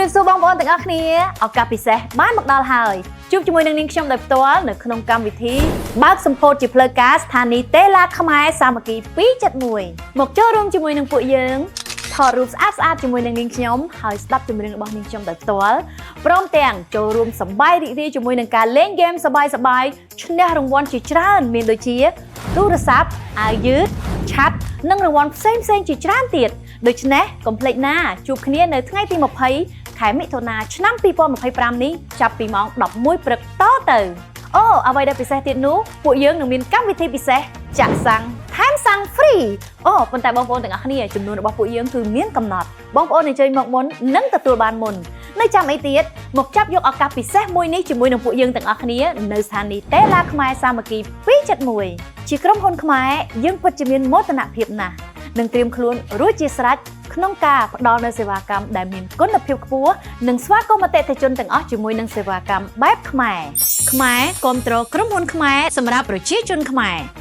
រាបសួរបងប្អូនទាំងអស់គ្នា។ឱកាសពិសេសបានមកដល់ហើយជួបជាមួយនឹងនាងខ្ញុំដោយផ្ទាល់នៅក្នុងកម្មវិធីបើកសម្ពោធជាផ្លូវការស្ថានីយ៍តេឡាខ្មែរសាមគ្គី271មកចូលរួមជាមួយនឹងពួកយើងថតរូបស្អាតស្អាតជាមួយនឹងនាងខ្ញុំហើយស្ដាប់ចម្រៀងរបស់នាងខ្ញុំដោយផ្ទាល់ព្រមទាំងចូលរួមសប្បាយរីករាយជាមួយនឹងការលេងហ្គេមសប្បាយសប្បាយឈ្នះរង្វាន់ជាច្រើនមានដូចជាទូរស័ព្ទអាវយឺតឆ័ត្រនិងរង្វាន់ផ្សេងផ្សេងៗជាច្រើនទៀតដូច្នេះកុំភ្លេចណាជួបគ្នានៅថ្ងៃទី20ខែមិថុនាឆ្នាំ2025នេះចាប់ពីម៉ោង11ព្រឹកតទៅអូអ្វីដែលពិសេសទៀតនោះពួកយើងនឹងមានកម្មវិធីពិសេសចាក់សាំងថែមសាំង free អូប៉ុន្តែបងប្អូនទាំងអស់គ្នាចំនួនរបស់ពួកយើងគឺមានកំណត់បងប្អូនអញ្ជើញមកមុននិងទទួលបានមុននៅចាំអីទៀតមកចាប់យកឱកាសពិសេសមួយនេះជាមួយនឹងពួកយើងទាំងអស់គ្នានៅស្ថានីយ៍តេឡាខ្មែរសាមគ្គី271ជាក្រុមហ៊ុនខ្មែរយើងពិតជាមានមោទនភាពណាស់និងត្រៀមខ្លួនរួចជាស្រេចក្នុងការផ្ដល់នូវសេវាកម្មដែលមានគុណភាពខ្ពស់និងស្វាគមន៍អតិថិជនទាំងអស់ជាមួយនឹងសេវាកម្មបែបខ្មែរខ្មែរគ្រប់គ្រងក្រុមហ៊ុនខ្មែរសម្រាប់ប្រជាជនខ្មែរ។